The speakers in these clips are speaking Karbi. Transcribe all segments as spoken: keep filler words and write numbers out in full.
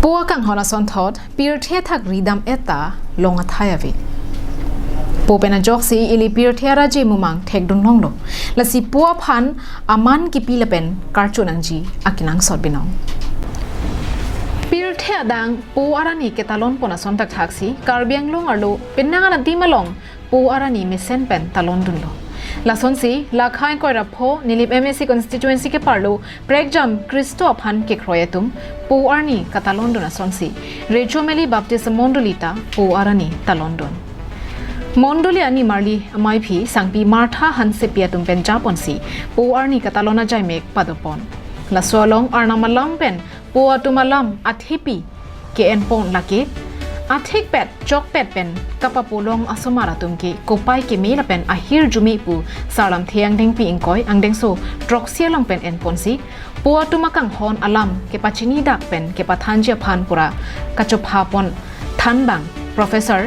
Po akanghon asonthot pirthe athak ridam-et ta long athai ave. Po pen ajoksi ili pirthe araje mumang thekdun longlo. Lasi po aphan aman kipi lapen karcho nangji akenangsot binong. Pirthe adang po arani ketalon pon ason thakthaksi Karbi Anglong arlo penang an adim along po arani mesen pen talondunlo. Lasonsi lakha ingkoi ra pho Nilip M A C constituency keparlo prekjam Khristo aphan kekroi atum po arni katalondun asonsi Rechomeli Baptist Mondoli ta po arani talondun. Mondoli animarli amaiphi Sangpi Martha Hansepi atum pen japonsi po arni katalon ajaimek padopon. Laso along Arnam alam pen po atum alam athepi ke-enpon lake athikpet chokpet pen kapapolong asomar atum ke kopai keme lapen ahirjume pu Sarlamthe angdengpi ingkoi angdengso throksi along pen enponsi po atum akanghon alam kepachinidak pen kepathanji aphan pura kachophapon thanbang Professor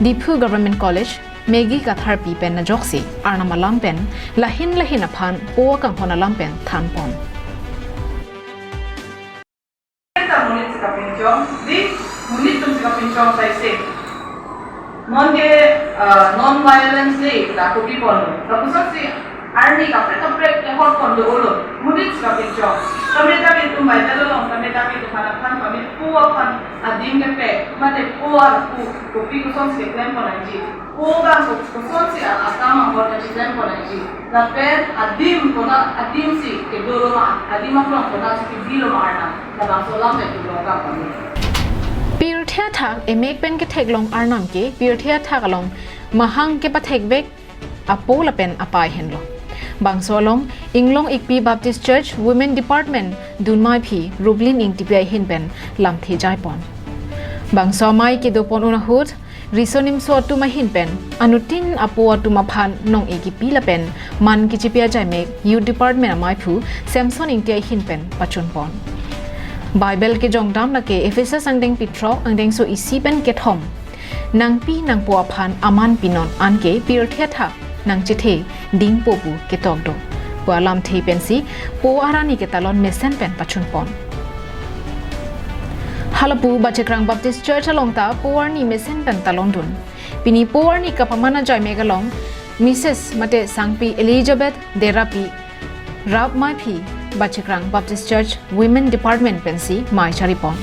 Diphu Government College Megi Katharpi pen ajoksi Arnam alam pen lahin lahin aphan po akanghon alam pen thanpon. Kita monit si kapinchong, di monit atum si kapinchong saise. Non ke, ah, non-violence day ta kopipon. Lapuson si arni kaprek kaprek kehotpon do-olo. Monit si kapinchong. Kami ta ke tum Bible along, kami ta ke tum anak kan kami po aphan adim kepaklem, mate po arpu kopi koson si keklempon nangji. Po abang ko-, kosonsi a-, akam angbong kachiklempon nangji. Lapen adim konat adim si kedolo ma, adim aklong konat si kedilo ma Arnam. Labangso alam pen tulong kapon. Pirthe athak emek pen ketheklong Arnam ke pirthe athak along mahang kepathekvek apo lapen apei henlo. Bangso along Inglong Ikpi Baptist Church Women Department dunmaiphi Rublin Ingtipi ahin pen lamthe jaipon. Bangso amei kedopon un ahut riso nimso atum ahin pen anuttin apo atum aphan nong-e kipi lapen man kechipi ajaimek Youth Department amaiphu Samson Ingti ahin pen pachunpon. Bible kejongdam lake Ephesus angdengpi throk angdengso isi pen kethom. Nangpi nangpo aphan aman pinon anke pirthe athak nangchethe dingpo pu ketok do. Pu alamthe pensi po arni ketalon mesen pen pachunpon. Halapu Bachikrang Baptist Church along ta po arni mesen pen talondun. Pini po arni kapaman ajaimek along Missus mate Sangpi Elizabeth Derapi rapmaiphi Bachikrang Baptist Church Women Department pensi mei charipon.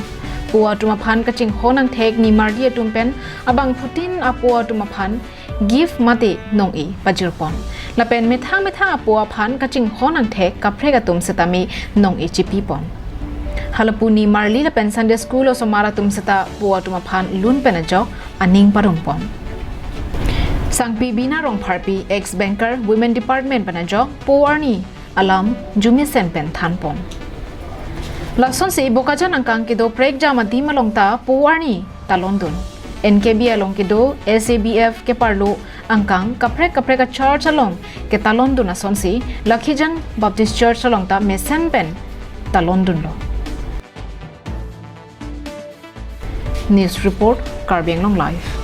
Po atum aphan kachinghon angthek nimarli atum pen abangphutin apo atum aphan gift mate nong-e pajirpon. Lapen methang methang apo aphan kachinghon angthek kaprek atum setame nong-e chipipon. Halapu nimarli lapen Sunday School osomar atum seta po atum aphan lun pen ajok aning parumpon. Sangpi Bina Rongpharpi, ex-banker, Women Department pen ajok po arni alam jumisen pen thanpon. Lasonsi Bokajan angkang kedo prekjam adim along ta po arni talondun. N K B along kedo S A B F keparlo angkang kaprek kaprek a-church along ketalondun asonsi Lakhijang Baptist Church along ta mesen pen talondunlo. News report, Karbi Anglong Live.